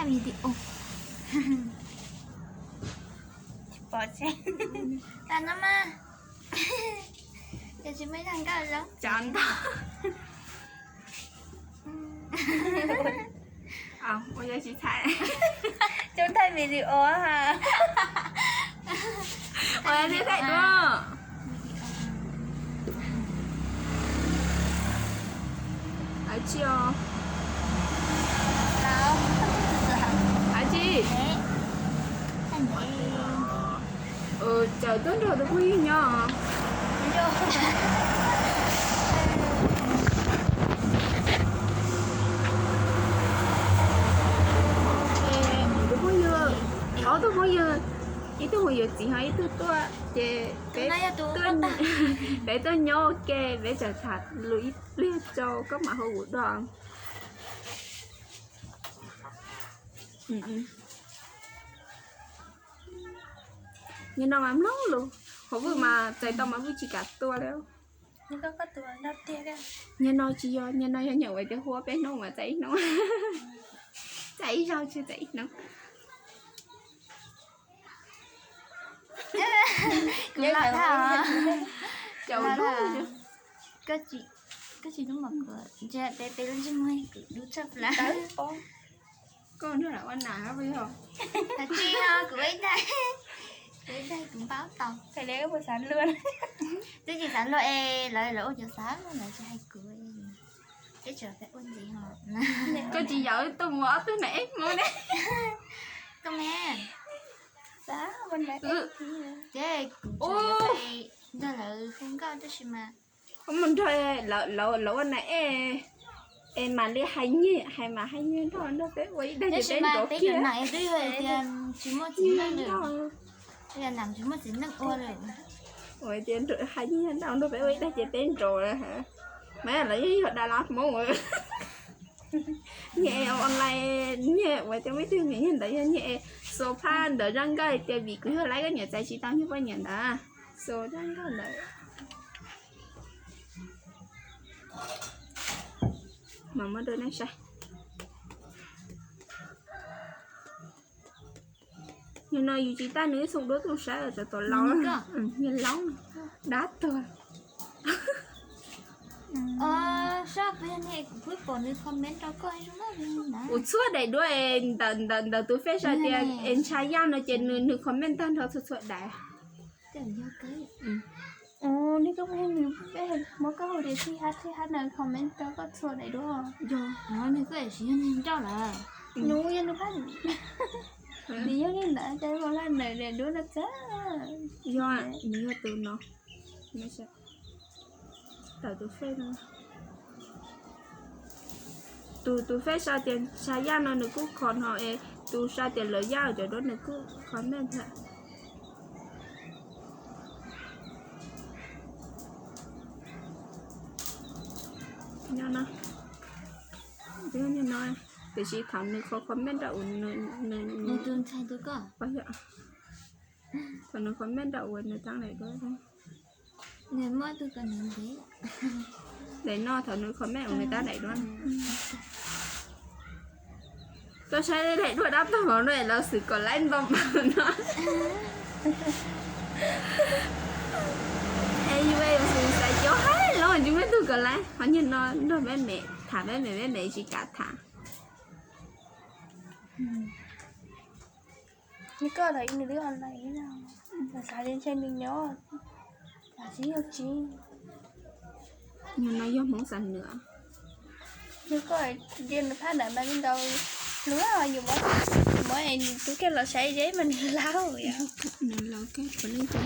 Video. Pom seb. Tas no mas. Ces tsis muaj ib zag nkauj zoo. Cov ntau. Ua yog tsis thaij. Coj thaij video ha. Ua yog thaij dua. Aib tsi os. Aib tsi. Cawm tuaj nrog tus phooj ywg nyob. Tus phooj ywg, ob tug phooj ywg, ib tug mus yuav txiv ho ib tug tuaj ces peb tuaj nyob ua ke, peb tseem tham lus ib pliag rau koj mam hu ua dog. Nyob no mas mloog lus, hauv Vwj mas txais tau mas Vwj tsis kam tua li. Nyob no tsis yog, nyob no yog nyuam ua tias hu peb hnub mas txais ib hnub, txais ib zaug tsis txais ib hnub. Kuv los tau. Caum lub. Koj tsis hlub mas kuv ntshe peb peb lub ntsej muag kuv dub tshaj plaws. Koj nrog lawv ua nam puas yog? Tsis yog, kuv ua ib daig, kuv ua ib daig kuv npau taws. Twb tsis xav luag es lawv lawv ua cov xav lawv tsis hais kuv. Peb tseem peb ua ntxiv ho. Koj tsis yawm tuaj mus ob tug nam eb hmoob ne? Koj me, ces kuv nrog lawv hu nkauj tab sis mas mus nrog lawv ua nam eb, es mam li hais nyiag, hais mas hais nyiag nrog nrog peb ua ib daig ces peb nrov kiag. Tsis muaj txiv neej ua, ua tias hais nyiag nrog nrog peb ua ib daig ces peb nrov. Mas lawv yeej yog dab laug hmoob. Nyiag online, nyiag ua tias muaj ib tug nyiag ntawd yog nyiag xuas phaj ntawd zaj nkauj hais tias vim kuv yog laiv koj niam txais tsis tau nyiag poj niam ntawd. Xuas zaj nkauj ntawd. Mas muab rau nej saib. Yog no yus tsis tag nws ib xoo duab tuaj saib os, tsov tom laus, niag laub dab tuag. Kuv txhua daim duab es ntawm tus fej saib tias es ntshai yaj no ces nws comment tag nrho txhua txhua daim. Muab koj hu tias Thij Hab, Thij Hab na comment rau koj txhua daim duab. Yog, nws kuj tsis yog neeg nrauj lawm. Nws yog nws phaj, nws yog li ntawd ces ua laj ntawm daim duab no txawm. Yog, nws yog tus no. Tawm tus fej no. Tus, tus fej saib tias ntsha yaj no nws kuj kho no es tus saib tias lawv yaj cov duab nws kuj comment thiab. Nyob no, tiam sis thaum nws kho comment rau uas nws, nws, thaum nws comment rau uas nws tau daim duab. Daim no thaum nws comment uas nws tau daim duab. Koj saib daim duab dab tuag no lawv xwm kom laib nto npaum no. Es yus xwm xaiv cov hais los tsis muaj tug kom laib, qhov niag no nrog peb me tham, peb me peb me tsis kam tham. Nws koj thaum ib nws twb online, xav li ntshe nws nyob, xav tsis yog tsis. Niag no yog Hmoob Xam Nuam. Nws koj, nws phaj ntawd mas nws nkaus hlub, yus muab, muab es nws tub kiag los saib zeb mas nws laug. Nws laug kiag puav leej tau.